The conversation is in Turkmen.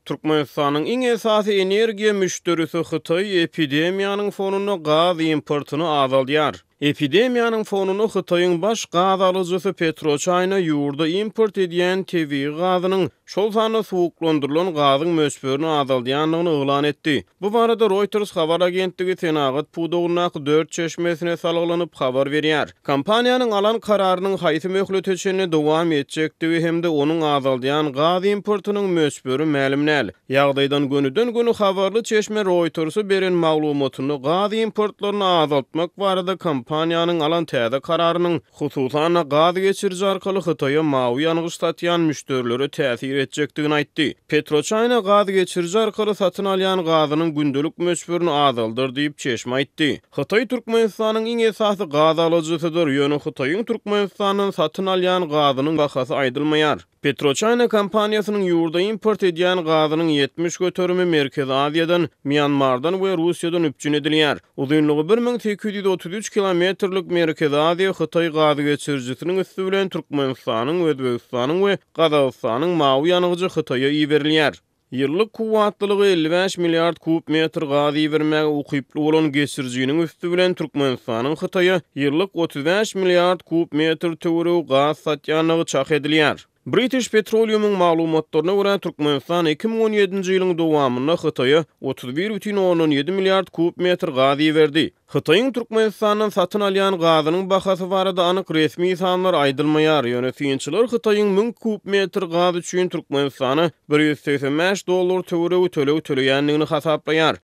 Türkmenistanyň iň esasy energiýa müşderisi Hytaý epidemiýanyň fonunda gaz importyny azaldýar. Epidemiýanyň fonunda Hytaýyň baş gaz alyjysy PetroChina ýurda import edýän tebigy gazynyň, şol sanda suwuklandyrylan gazyň möçberini azaldýandygyny yglan etdi. Bu barada Reuters habar agentligi senagat pudagyndaky dört çeşmesine salgylanyp habar berýär. Kompaniýanyň alan kararynyň haýsy möhlete çenli dowam etjekdigi hem-de onuň azaldýan gaz importynyň möçberi mälim däl. Ýagdaýdan gönüden-göni habarly çeşme Reuters-e beren maglumatynda gaz importlaryny azaltmak barada kompaniýanyň alan täze kararynyň hususan-da, gaz geçiriji arkaly Hytaýa mawy ýangyç satýan müşderilere täsir etjekdigini aýtdy. PetroChina gaz geçiriji arkaly satyn alýan gazynyň gündelik möçberini azaldar diýip, çeşme aýtdy. Hytaý Türkmenistanyň iň esasy gaz alyjysydyr, ýöne Hytaýyň Türkmenistandan satyn alýan gazynyň bahasy aýdylmaýar. PetroChina kompaniýasynyň ýurda import edýän gazynyň 70 göterimi Merkezi Aziýadan, Mýanmardan we Russiýadan üpjün edilýär. Uzynlygy 1833 kilometrlik Merkezi Aziýa-Hytaý gazgeçirijisiniň üsti bilen Türkmenistanyň, Özbegistanyň we Gazagystanyň mawy ýangyjy Hytaýa iberilýär. Ýyllyk kuwwatlylygy 55 milliard kub metr gaz ibermäge ukyply bolan geçirijiniň üsti bilen Türkmenistanyň Hytaýa ýyllyk 35 milliard kub metr töweregi gaz satýandygy çak edilýär. British Petroleum-yň maglumatlaryna görä, Türkmenistan 2017-nji ýylyň dowamynda Hytaýa 31,7 milliard kub metr gaz iberdi. Hytaýyň Türkmenistandan satyn alýan gazynyň bahasy barada anyk resmi sanlar aýdylmaýar, ýöne synçylar Hytaýyň 1000 kub metr gaz üçin Türkmenistana 185 dollar töweregi töleg töleýändigini hasaplaýar.